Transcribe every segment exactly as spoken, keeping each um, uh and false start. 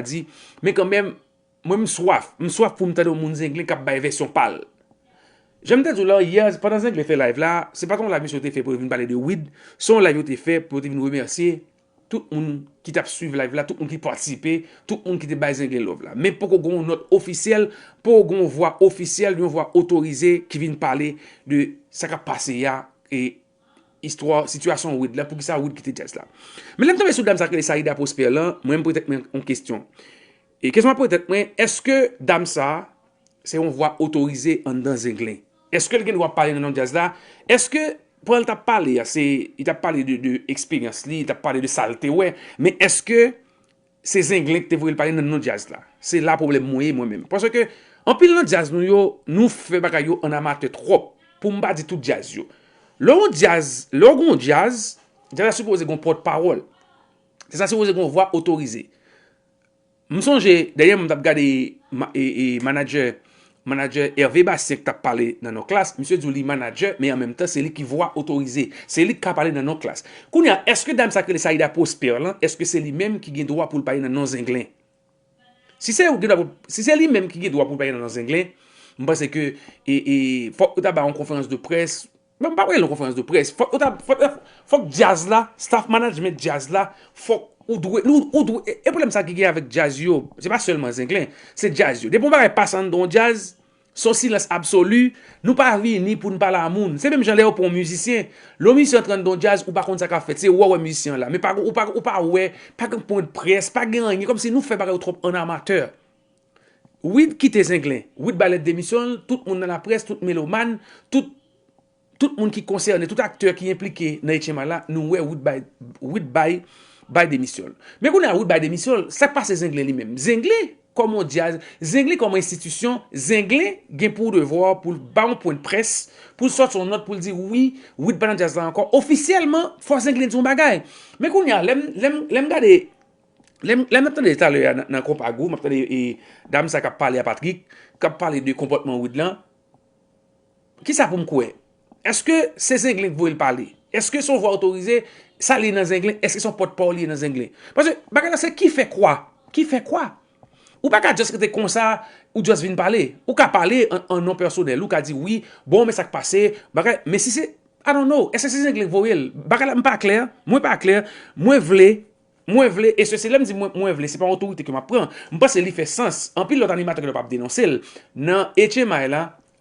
di, men kanmenm, mwen m swaf, m swaf pou m tande yon moun Zenglen k ap bay vèsyon pa l. Jan m te di w la yè, pandan Zenglen fè live la, se pa t yon live misye te fè pou l vin pale de weed, se yon live yo te fè pou yo te vin remèsye tout moun ki t ap swiv live la, tout moun ki patisipe, tout moun ki te bay Zenglen love la. Men poko gen yon nòt ofisyèl, poko gen yon vwa ofisyèl, yon vwa otorize ki vin pale de sa k ap pase a, e istwa, sitiyasyon Wid la, poukisa Wid kite djaz la. Men lè m tonbe sou dam sa k rele Saïda Prosper lan, mwen m poze tèt mwen yon kesyon. E kesyon m ap poze tèt mwen, èske dam sa, se yon vwa otorize anndan Zenglen? Èske l gen dwa pale nan non djaz la? Èske pandan l t ap pale a, se, li t ap pale de, de eksperyans li, li t ap pale de sa l te wè, men èske se Zenglen ki te voye l pale nan non djaz la? Se la pwoblèm mwen ye mwen menm. Paske anpil nan djaz nou yo, nou fè bagay yo an amatè twòp. Pou m pa di tout djaz yo. Lè w yon djaz, lè w gen yon djaz, djaz la sipoze gen yon pòtpawòl. Se sa sipoze gen yon vwa otorize. M sonje, dènyèman m t ap gade ma- e, e, manadjè, manadjè Hervé Bastien ki t ap pale nan non klas. Misye di w li manadjè, men an menm tan, se li ki vwa otorize. Se li ki ka pale nan non klas. Kounye a, èske dam sa k rele Saïda Prosper lan, èske se li menm ki gen dwa pou l pale nan non Zenglen? Si se, gen dwa pou- si se li menm ki gen dwa pou l pale nan non Zenglen, m panse ke, e, e, fòk yo ta bay yon konferans de près. Bon, m pa prale yon konferans de près. Fòk, ou ta, fòk, fòk djaz la, staff management djaz la, fòk ou dwe, ou, ou dwe, e, e pwoblèm sa ki gen avèk djaz yo, se pa sèlman Zenglen, se djaz yo. Depi yon bagay pase anndan yon djaz, se yon silans absoli, nou pa vini pou n pale a moun. Se menm jan lè yo pran yon mizisyen, lè yon mizisyen antre anndan yon djaz, ou pa konn sa k ap fèt, se wè w wè mizisyen an la. Men pa, ou pa, ou pa wè, pa gen pwen de près, pa gen anyen, kòmsi nou fè bagay yo twòp an amatè. Wid kite Zenglen, Wid bay lèt demisyon l, tout moun nan laprès, tout melomàn, tout tout moun ki konsène, tout aktè ki enplike nan H M I la, nou wè Wid bay, Wid bay, bay demisyon l. Men kounye a Wid bay demisyon l, sa k pase Zenglen li menm? Zenglen kòm yon djaz, Zenglen kòm yon enstitisyon, Zenglen gen pou devwa pou l ba yon pwen de près, pou l sòti yon nòt pou l di wi, Wid pa nan djaz la ankò. Ofisyèlman, fò Zenglen di yon bagay. Men kounye a, lè m, lè m, lè m gade, lè m, lè m ap tande talè a nan, nan Konpa Gou, m ap tande e, dam sa k ap pale a Patrick, k ap pale de konpòtman Wid lan, kisa pou m kwè? Èske se Zenglen k voye l pale? Èske se yon vwa otorize? Sa li ye nan Zenglen? Èske se yon pòtpawòl li ye nan Zenglen? Paske bagay la se ki fè kwa? Ki fè kwa? Ou pa ka just rete konsa, ou just vin pale. Ou ka pale an, an non pèsonèl, ou ka di wi, bon, men sa k pase, bagay, men si se, I don't know, èske se Zenglen k voye l? Bagay la, m pa klè, mwen pa klè, mwen vle, Mwen vle, e se, se lè m di mwen, mwen vle, se pa yon otorite ke m ap pran. M panse li fè sans. Anpil lòt animatè ke lè w ap denonse l. Nan H M I la,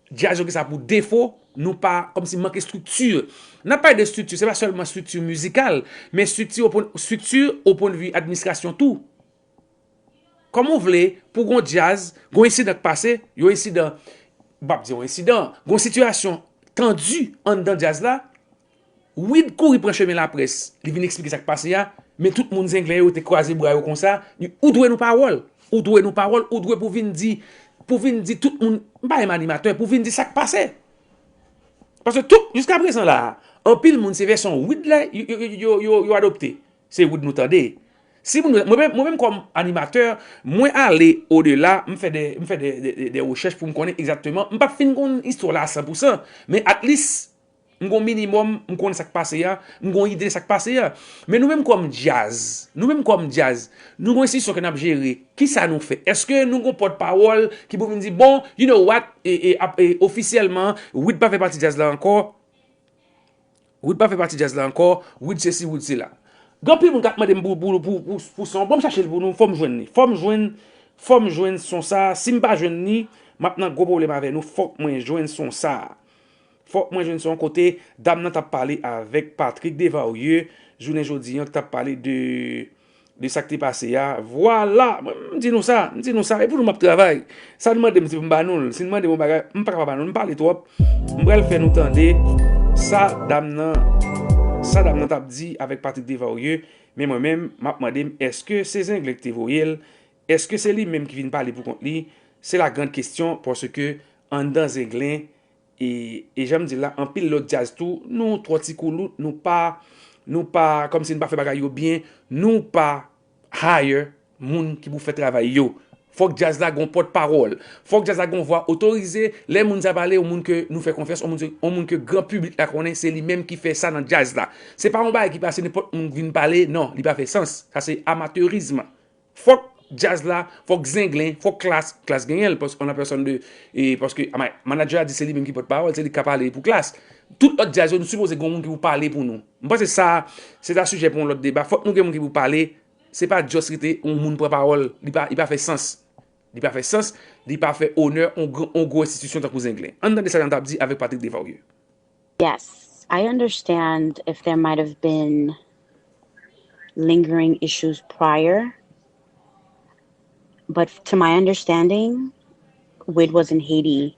djaz yo gen sa pou defo, nou pa, kòmsi manke estrikti. N ap pale de estrikti, se pa sèlman estrikti mizikal, men estrikti o pwen, estrikti o pwen de vi administrasyon tou. Kòman w vle pou gon djaz, gon ensidan k pase, yon ensidan, m p ap di yon ensidan, gon sitiyasyon tandi anndan djaz la, Wid kouri pran chemen laprès, li vin eksplike sa k pase a, men tout moun Zenglen yo te kwaze bra yo konsa, ou dwe nou pawòl, ou dwe nou pawòl, ou dwe pou vin di, pou vin di tout moun, m pa menm animatè, pou vin di sa k pase. Paske tout, jiska prezan la, anpil moun se vèsyon Wid la yo, yo, yo, yo, yo, yo adopte. Se Wid nou tande. Si moun, mwen menm, mwen menm kòm animatè, mwen ale odela, m fè de, m fè de, de, de, de rechèch pou m konnen egzakteman. M p ap fin konn istwa la a san pou san, men at least, m gon minimòm, m konnen sa k pase a, m gon ide de sa k pase a. Men nou menm kòm djaz, nou menm kòm djaz, nou gon enstitisyon ke n ap jere, kisa nou fè? Èske nou gon pòtpawòl ki pou vin di, bon, you know what, e, e, ap, e, ofisyèlman, Wid pa fè pati djaz la ankò? Wid pa fè pati djaz la ankò, Wid sesi, Wid sela. Gen anpil moun k ap mande m pou, pou, pou, pou, pou son. Bon, m chache l pou nou, fò m jwenn li. Fò m jwenn, fò m jwenn son sa. Si m pa jwenn li, m ap nan gwo pwoblèm avè nou. Fòk mwen jwenn son sa. Fòk mwen jwenn son kote dam nan t ap pale avèk Patrick Devarieux, jounen jodi an, ki t ap pale de de sa k te pase a. Vwala! Mwen, m di nou sa, m di nou sa, e pou nou m ap travay. Sa n mande m, se pou m ba nou l. Si n mande m yon bagay, m pa ka pa ba nou l, m pale twòp. M pral fè nou tande sa dam nan, sa dam nan t ap di avèk Patrick Devarieux, men mwen menm, m ap mande m, èske se Zenglen ki te voye l? Èske se li menm ki vin pale pou kont li? Se la grande question, paske anndan Zenglen, E, e jan m di l la, anpil lòt djaz tou, nou twò ti koulout, nou pa, nou pa, kòmsi n pa fè bagay yo byen, nou pa hire moun ki pou fè travay yo. Fòk djaz la gon pòtpawòl. Fòk djaz la gon vwa otorize. Lè moun sa pale, yon moun ke nou fè konfyans, yon moun, yon moun ke gran piblik la konnen, se li menm ki fè sa nan djaz la. Se pa yon bagay ki pase nenpòt moun vin pale, non, li pa fè sans. Sa se amatèrizm. Fòk Djaz la, fòk Zenglen, fòk Klass, Klass genyen l, paske an la pèsòn de, e, paske ama- manager a di se li menm ki pòtpawòl, se li k ka pale pou Klass. Tout lòt djaz yo, nou sipoze gen yon moun ki pou pale pou nou. M panse sa, se ta sijè pou yon lòt deba. Fòk nou gen moun ki pou pale. Se pa just rete yon moun pran pawòl. Li pa, li pa fè sans. Li pa fè sans. Li pa fè onè yon gr- yon gwo enstitisyon tankou Zenglen. Ann tande sa Jean t ap di avèk Patrick Devaurieux. Yes, I understand if there might have been lingering issues prior, but to my understanding, Wid was in Haiti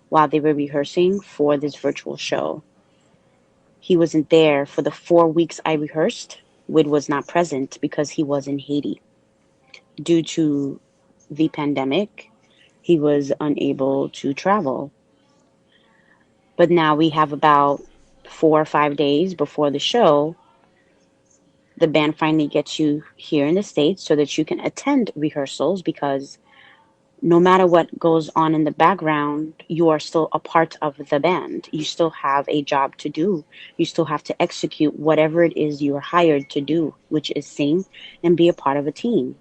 while they were rehearsing for this virtual show. He wasn't there for the four weeks I rehearsed. Wid was not present because he was in Haiti. Due to the pandemic, he was unable to travel. But now we have about four or five days before the show. The band finally gets you here in the States so that you can attend rehearsals, because no matter what goes on in the background, you are still a part of the band. You still have a job to do. You still have to execute whatever it is you are hired to do, which is sing and be a part of a team.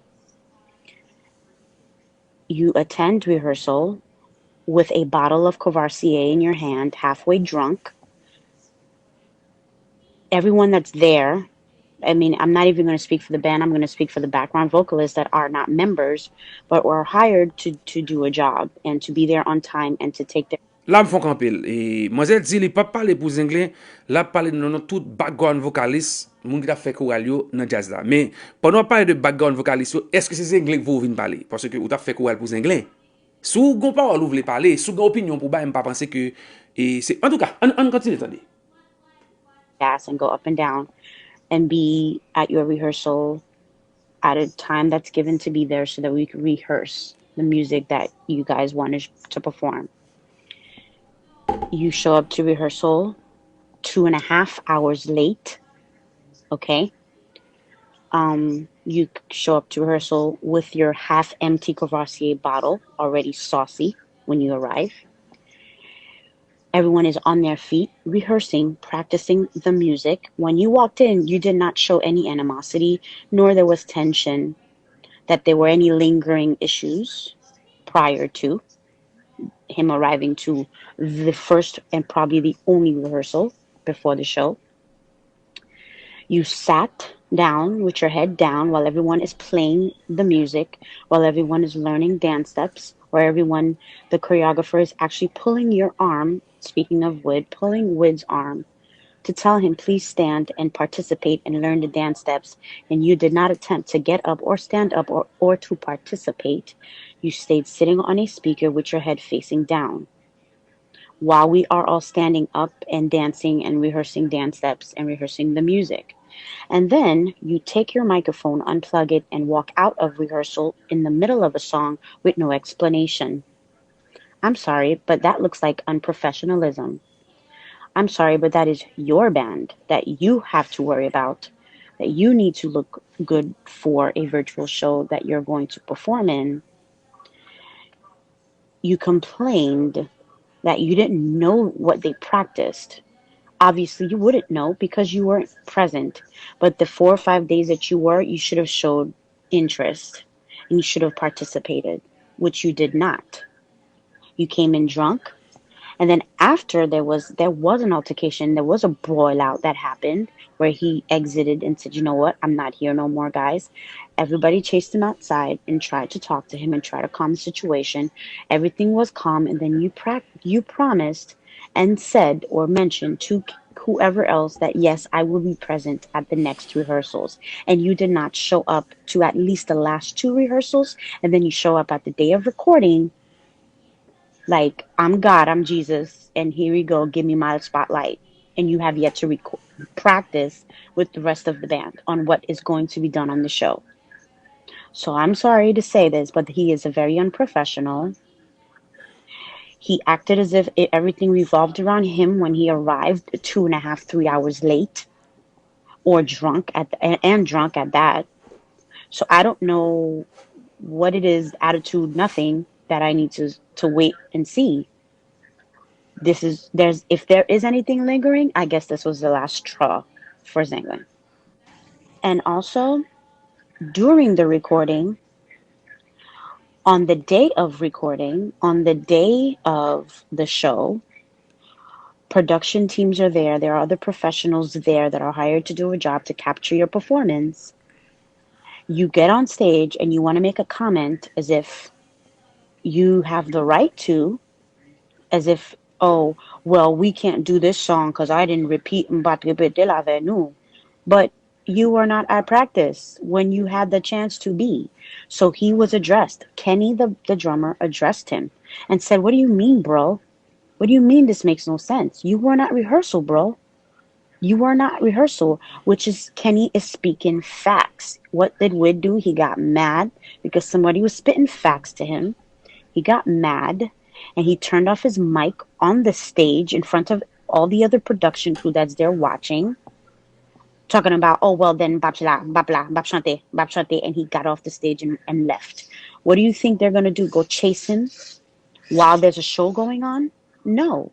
You attend rehearsal with a bottle of Courvoisier in your hand, halfway drunk. Everyone that's there, I mean, I'm not even going to speak for the band, I'm going to speak for the background vocalists that are not members, but were hired to, to do a job and to be there on time and to take their La m fon kanpe l. E, manzè di li p ap pale pou Zenglen, l ap pale nan non tout background vokalis, moun ki t ap fè koral yo nan djaz la. Men, pandan w ap pale de background vokalis yo, èske se Zenglen k voye w vin pale? Paske ou t ap fè koral pou Zenglen. Si w gen pawòl ou vle pale, si w gen opinyon pou bay, m pa panse ke e, se. Antouka, ann, ann kontinye tande. Gas and go up and down and be at your rehearsal at a time that's given to be there so that we can rehearse the music that you guys want to, to perform. You show up to rehearsal two and a half hours late, okay? Um, you show up to rehearsal with your half empty Courvoisier bottle, already saucy when you arrive. Everyone is on their feet, rehearsing, practicing the music. When you walked in, you did not show any animosity, nor there was tension that there were any lingering issues prior to him arriving to the first and probably the only rehearsal before the show. You sat down with your head down while everyone is playing the music, while everyone is learning dance steps, or everyone, the choreographer is actually pulling your arm, speaking of Wid, pulling Wid's arm to tell him, "Please stand and participate and learn the dance steps," and you did not attempt to get up or stand up or, or to participate. You stayed sitting on a speaker with your head facing down while we are all standing up and dancing and rehearsing dance steps and rehearsing the music. And then you take your microphone, unplug it, and walk out of rehearsal in the middle of a song with no explanation. I'm sorry, but that looks like unprofessionalism. I'm sorry, but that is your band that you have to worry about, that you need to look good for a virtual show that you're going to perform in. You complained that you didn't know what they practiced. Obviously, you wouldn't know because you weren't present. But the four or five days that you were, you should have showed interest and you should have participated, which you did not. You came in drunk, and then after there was there was an altercation, there was a brawl out that happened where he exited and said, "You know what? I'm not here no more, guys." Everybody chased him outside and tried to talk to him and try to calm the situation. Everything was calm, and then you pra- you promised and said or mentioned to whoever else that, "Yes, I will be present at the next rehearsals." And you did not show up to at least the last two rehearsals, and then you show up at the day of recording like, "I'm God, I'm Jesus, and here we go, give me my spotlight." And you have yet to record, practice with the rest of the band on what is going to be done on the show. So I'm sorry to say this, but he is a very unprofessional. He acted as if it, everything revolved around him when he arrived two and a half, three hours late, or drunk at the, and, and drunk at that. So I don't know what it is, attitude, nothing that I need to to wait and see. This is there's if there is anything lingering, I guess this was the last straw for Zenglen. And also, during the recording, On the day of recording, on the day of the show, production teams are there. There are other professionals there that are hired to do a job to capture your performance. You get on stage and you want to make a comment as if you have the right to, as if, oh, well, we can't do this song because I didn't repeat, m pa t repete l avè nou. But you were not at practice when you had the chance to be. So he was addressed. Kenny, the, the drummer, addressed him and said, "What do you mean, bro? What do you mean this makes no sense? You were not rehearsal, bro. You were not rehearsal," which is Kenny is speaking facts. What did Wid do? He got mad because somebody was spitting facts to him. He got mad and he turned off his mic on the stage in front of all the other production crew that's there watching, talking about, "Oh, well, then, m p ap la, m p ap la, m p ap chante, m p ap chante," and he got off the stage and, and left. What do you think they're going to do? Go chase him while there's a show going on? No.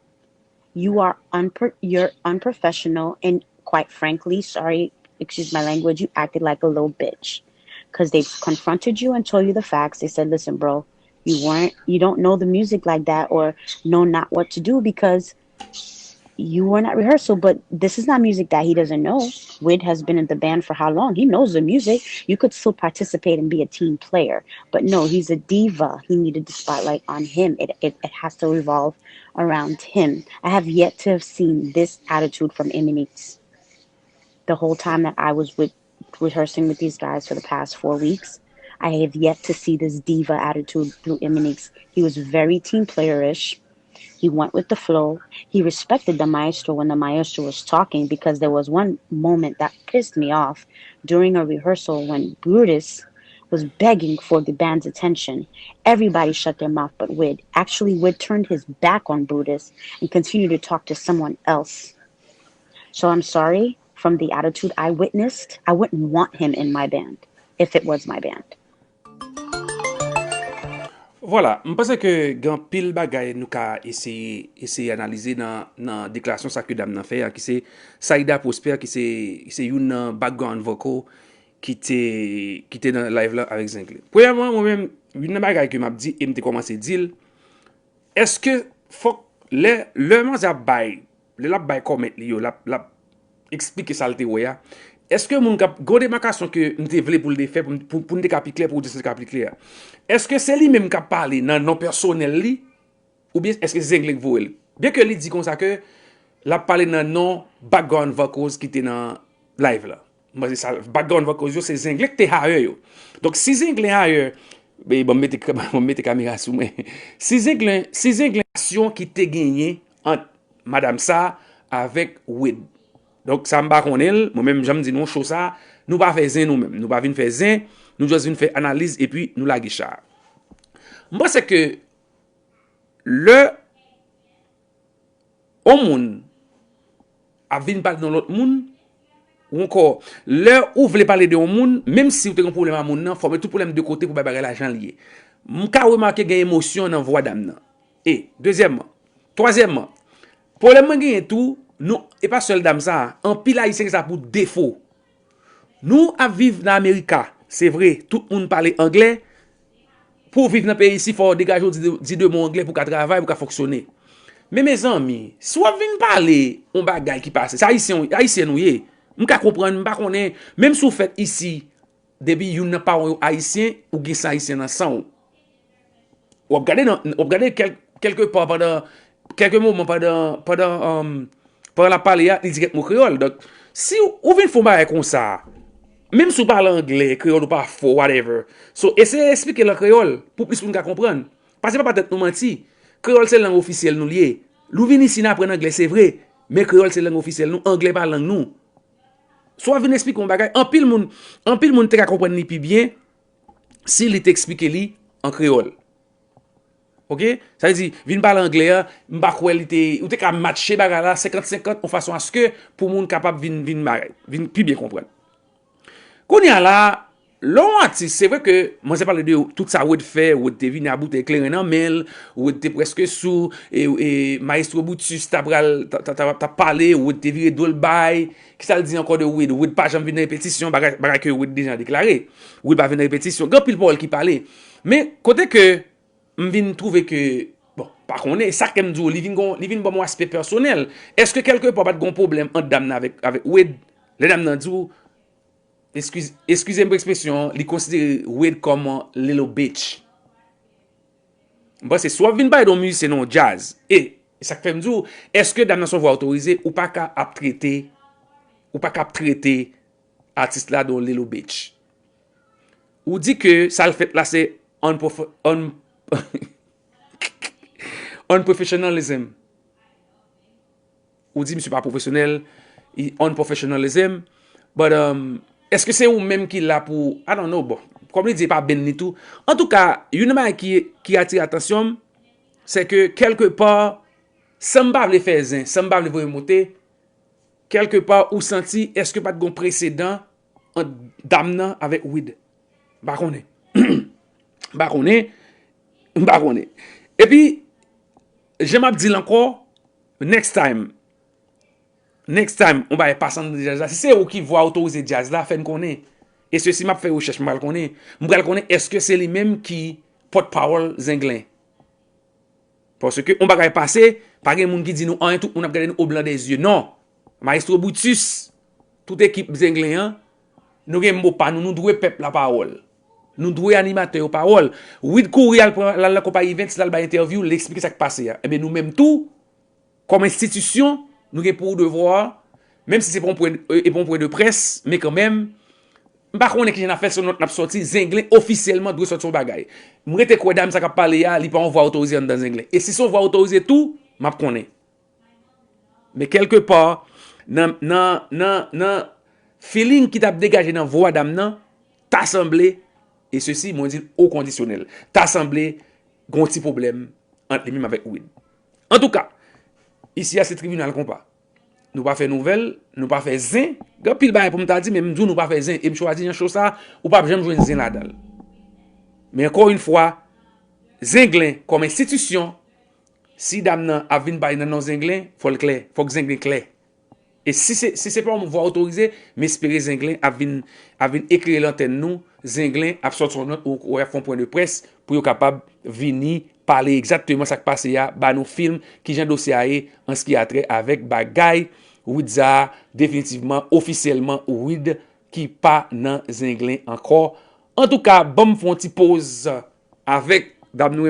You are unpro- you're unprofessional and, quite frankly, sorry, excuse my language, you acted like a little bitch. Because they confronted you and told you the facts. They said, "Listen, bro, you weren't, you don't know the music like that or know not what to do because you weren't at rehearsal." But this is not music that he doesn't know. Wid has been in the band for how long? He knows the music. You could still participate and be a team player. But no, he's a diva. He needed the spotlight on him. It, it, it has to revolve around him. I have yet to have seen this attitude from Eminix the whole time that I was with rehearsing with these guys for the past four weeks. I have yet to see this diva attitude through Eminix. He was very team playerish. He went with the flow. He respected the maestro when the maestro was talking, because there was one moment that pissed me off during a rehearsal when Brutus was begging for the band's attention. Everybody shut their mouth but Wid. Actually, Wid turned his back on Brutus and continued to talk to someone else. So I'm sorry, from the attitude I witnessed, I wouldn't want him in my band if it was my band. Vwala, m panse ke gen anpil bagay nou ka eseye eseye analize nan nan deklarasyon sa ke dam nan fè a, ki se Saïda Prosper, ki se ki se youn nan background vocal ki te ki te nan live la avèk Zenglen. Premyèman, mwen menm, youn nan bagay ke m ap di e m te kòmanse di l, èske fòk lè lè manzè ap bay lè l ap bay comment li yo, l ap l ap eksplike sa l te wè a, èske moun k ap gen yon demakasyon ke m te vle pou l te fè pou pou pou n te ka pi klè, pou odyans lan te ka pi klè a, èske se li menm k ap pale nan non pèsonèl li, oubyen èske se Zenglen k voye l? Byen ke li di konsa ke l ap pale nan non background vocals ki te nan live la, m panse sa background vocals yo se Zenglen k te hire yo. Donk si Zenglen hire, ban m mete ban m mete kamera sou mwen, si Zenglen si Zenglen ki te genyen ant madanm sa avèk Wid. Donk sa m pa konnen l, mwen menm jan m di nou show sa, nou pa fè zen nou menm, nou pa vin fè zen, nou just vin fè analiz epi nou lage cha. M panse ke lè yon moun ap vin pale de yon lòt moun, ou ankò lè ou vle pale de yon moun, menm si ou te gen pwoblèm a moun nan, fòme tout pwoblèm de kote pou bay bagay la jan l ye. M ka remake gen emosyon nan vwa dam nan. E, dezyèmman, twazyèmman, pwoblèm mwen genyen tou, nou, e pa sèl dam sa, anpil ayisyen gen sa pou defo. Nou ap viv nan Amerika, se vre, tout moun pale anglè, pou w viv nan peyi isi fò w degaje w di de mo anglè pou w ka travay, pou w ka fonksyone. Men mezanmi, si w ap vin pale yon bagay ki pase, se ayisyen ayisyen nou ye, m ka konprann, m pa konnen, menm si w fèt isi, depi youn nan paran w yo ayisyen, ou gen san ayisyen nan san w. W ap gade nan w ap gade kèlke pa pandan kèlke moman pandan pandan pandan l ap pale a, li di kèk mo kreyòl. Donk, si ou vin fè yon bagay konsa, menm si w pale anglè, kreyòl ou pa fò, whatever, so eseye eksplike l an kreyòl pou plis moun ka konprann. Pase pa ba tèt nou manti. Kreyòl se lang ofisyèl nou li ye. Lè w vin isi n aprann anglè se vre, men kreyòl se lang ofisyèl nou, anglè pa lang nou. Si w ap vin eksplike yon bagay, anpil moun anpil moun te ka konprann li pi byen si li te eksplike li an kreyòl. Oke? Sa vle di, vin pale anglè a, m pa kwè li te, ou te ka matche bagay la senkant senkant yon fason aske pou moun kapab vin vin bagay, vin pi byen konprann. Kounye a la, lè yon atis, se vre ke manzè pale de tout sa Wid fè, Wid te vini a boutèy kleren nan men l, Wid te prèske sou, e, e, Maestro Brutus ta pral, ta, ta, ta, ta pale, Wid te vire do l bay, kisa l di ankò de Wid? Wid pa janm vin nan repetisyon, bagay, bagay ke Wid deja deklare. Wid pa vin nan repetisyon. Gen anpil pawòl ki pale. Men, kote ke m vin twouve ke, bon, pa konnen, sa ke m di w, li vin gon, li vin ban m yon aspè pèsonèl. Èske kèlke pa pa t gon pwoblèm ant dam nan avèk, avèk Wid? Lè dam nan di w, eskiz, eskize m pou ekspresyon an, li konsidere Wid kòm yon little bitch. M panse si w ap vin pale de yon mizisyen nan yon djaz, e sa k fè m di w, èske dam nan se yon vwa otorize, ou pa ka ap trete, ou pa ka ap trete atis la de yon little bitch. Ou di ke sa l fèt la se unprof-, un-, unprofessionalism. Ou di misye pa pwofesyonèl, i unprofessionalism. But, um, èske se ou menm ki la pou, I don't know, bon, kòm li di, e pa benn li tou. Antouka, youn nan bagay ki, ki atire atansyon m, se ke kèlke pa, san m pa vle fè zen, san m pa vle voye monte, kèlke pa ou santi, èske pa t gon presedan ant dam nan avèk Wid? M pa konnen. M pa konnen. M pa konnen. Epi, jan m ap di l ankò, next time, next time, on bagay pase anndan djaz la, si se ou ki vwa otorize djaz la, fè n konnen. E sesi, m ap fè rechèch, m pral konnen. M pral konnen èske se li menm ki pòtpawòl Zenglen. Paske on bagay pase, pa gen moun ki di nou anyen, tout moun ap gade nou o blan de zye. Non. Maestro Brutus, tout ekip Zenglen an, nou gen mo pa nou, nou dwe pèp la pawòl. Nou dwe animatè yo pawòl. Wid kouri al pran, al nan konpayi Events, l al bay entèvyou, l eksplike sa k pase a. Ebyen, nou menm tou, kòm enstitisyon, nou gen pou devwa, menm si se pa yon pwen, e, e pa yon pwen de près, men kanmenm, m pa konnen kijan n ap fè, se yon nòt n ap sòti, Zenglen ofisyèlman dwe sòti yon bagay. M rete kwè dam sa k ap pale a, li pa yon vwa otorize anndan Zenglen. E si se yon vwa otorize tou, m ap konnen. Men kèlke pa, nan, nan, nan, nan feeling ki t ap degaje nan vwa dam nan, ta sanble, e sesi, mwen di l o kondisyonèl, ta sanble gon ti pwoblèm ant li menm avèk Wid. Antouka, isi a se tribinal konpa. Nou pa fè nouvèl, nou pa fè zen. Gen anpil bagay pou m ta di, men m di w nou pa fè zen. E m chwazi jan cho sa, ou p ap janm jwenn zen ladan l. Men ankò yon fwa, Zenglen kòm enstitisyon, si dam nan ap vin pale nan non Zenglen, fò l klè. Fòk Zenglen klè. E si se, si se pa yon vwa otorize, m espere Zenglen ap vin, ap vin eklere lantèn nou. Zenglen ap sòti yon nòt ou, ou ap fè yon pwen de près pou yo kapab vini pale egzakteman sa k pase a, ba nou film, kijan dosye a ye, an se ki a trè avèk bagay Wid sa a, definitivman, ofisyèlman, Wid ki pa nan Zenglen ankò. Antouka, ban m fè yon ti poz avèk dam nou